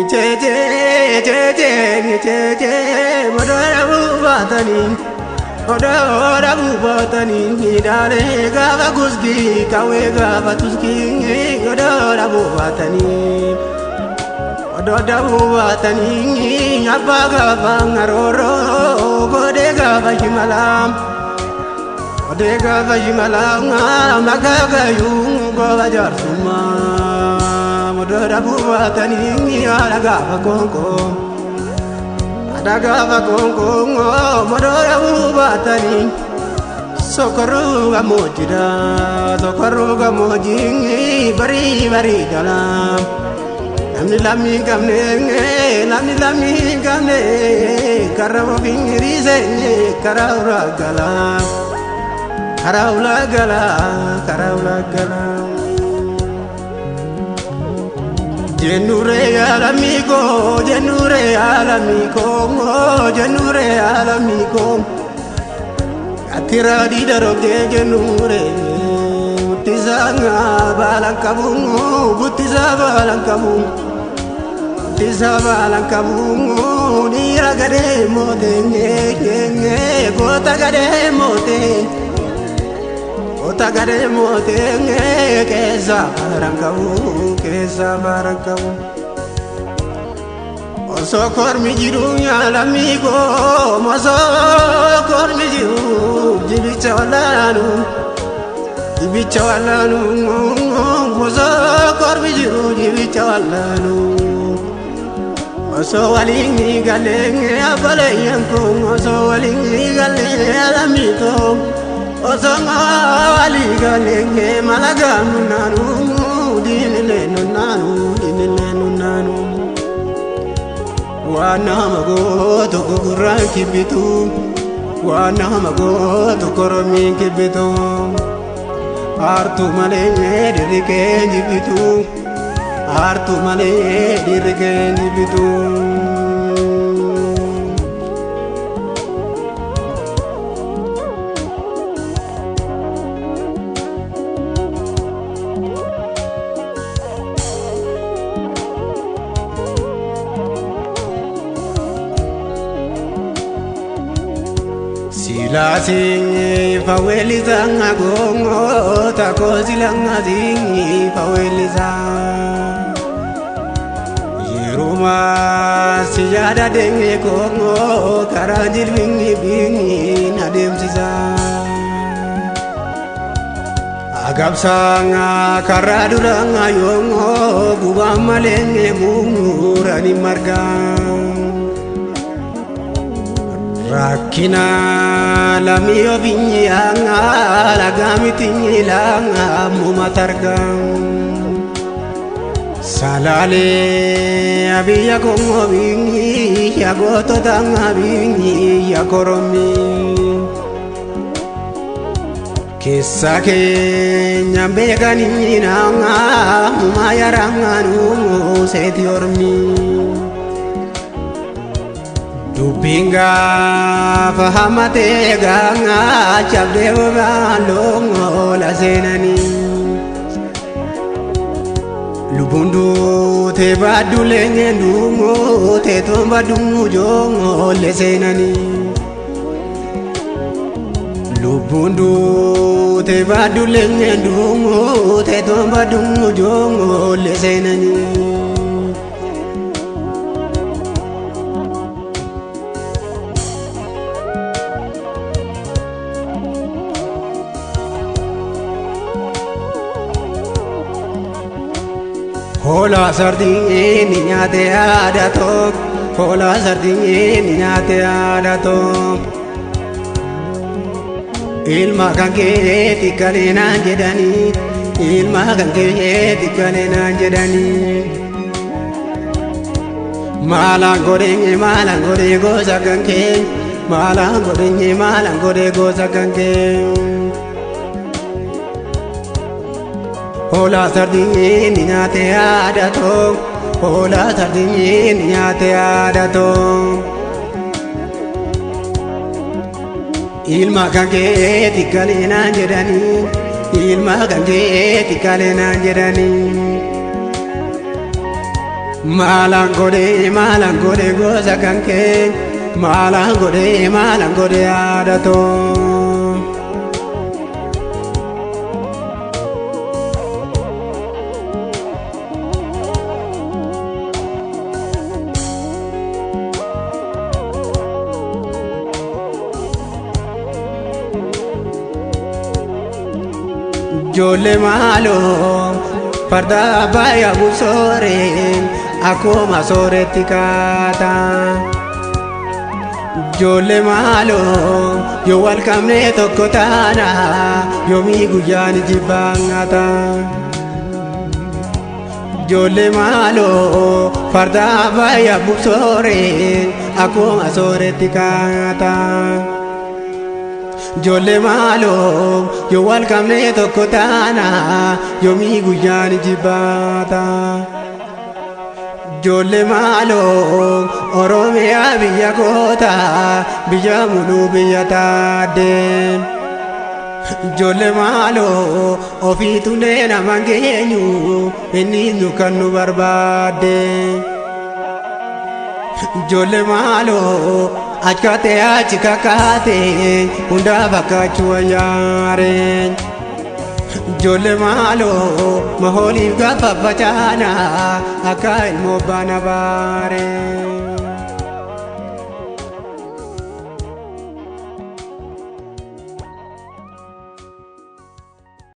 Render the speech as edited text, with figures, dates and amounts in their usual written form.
Jeejee jeejee jeejee modoora buufatanii modoora buufatanii hidhaalee gaafa guskii qawwee gaafa tuskii modoora buufatanii modoora buufatanii abbaa gaafa ngarooroo godee gaafa shimalaa godee gaafa shimalaa makaa gayyuu gooba jaarsummaa modoora buufatanii haadha gaafa konkoo. Haadha gaafa konkoo modoora buufatanii sokorruu gammoojjidha sokorruu gammoojjii barii barii jala. Namni lammii hin qabne namni lammii hin qabne karra ofiin hiriise karaa ulaa gala karaa ulaa gala karaa ulaa gala. Jennure lammii koo jennure lammii koo jennure lammii koo Atira diida roobdee jennure guttisaa baalan qabu guttisaa baalan qabu guttisaa baalan qabu dhiira gadee mootee goota gadee mootee goota gadee mootee keessa baalan qabu keessa baalan qabu. Osoo kormi jiru lammii koo osoo kormi jiru jibicha wallaanu jibicha wallaanu osoo kormi jiru jibicha wallaanu osoo waliin galee abboleeyyan koo osoo waliin galee lammii koo osoo walii galee malagaa nunnaanu diinilee nunnaanu diinilee nunnaanu. Waan nama gootu gugurraan kibbitu waan nama gootu korommiin kibbitu aartuu malee dhiirri kee jibbitu aartuu malee dhiirri kee jibbitu. Silaasiin fawweellisaan agoongoo takoo silangaasiin fawweellisaan. Yeruma si yaada deemee koongoo karaa jilbinni biinni adeemsisa. Agabsaan karaa duraan yoongoo gubaan malee muurani margaa. Rakkina lamii ofiinyaanga lagaa mitiinyaanga muma targaa. Salaalee abiyya kongo binyi ya gootota binyi ya koromi. Keessa keenya beekanii naanga muma yaraanga nuu seeti ormi. Dubbiin gaafa hammatee gaanga cabdee bobaan loongola seenanii. Lubbuun duutee baaduu leenyeen duungoo teetoon baaduu joongoolle seenanii. Lubbuun duutee baaduu leenyeen duungoo teetoon baaduu joongoolle seenanii. Hoolaa sardiin nyaate aadaa tokko hoolaa sardiin nyaate aadaa tokko. Ilma kan keeti kalee naan jedhanii ilma kan keeti kalee naan jedhanii. Maalaan godheenye maalaan godhee gosa kan kee maalaan godheenye maalaan godhee gosa kan kee. Hoolaa sardiin nyaate aadaa tokko hoolaa sardiin nyaate aadaa tokko. Ilma kan keeti kalee naan jedhanii ilma kan keeti kalee naan jedhanii. Maalaan godhee maalaan godhee gosa kan kee, maalaan godhee maalaan godhee yaadatoo. Ijoollee maaloo farda abbaa buusooree akkuma sooretti kaata. Ijoollee maaloo yoo wal qabne tokko taana, yoomii guyyaan jibbaangata. Ijoollee maaloo farda abbaa buusooree akkuma sooretti kaata. Ijoollee maaloo yoo wal qabne tokko taana, yoomii guyyaan jibbaata. Ijoollee maaloo Oromiyaa biyya koota, biyya muluu biyya taaddee. Ijoollee maaloo ofii tunnee nama geenyu, inni nu kan nu barbaadde. Ijoollee maaloo achkate achi kakaate hundaa fakkaachuu wayyaare. Ijoollee maaloo mahooliif gaafa facaana akka ilmoo baana baare.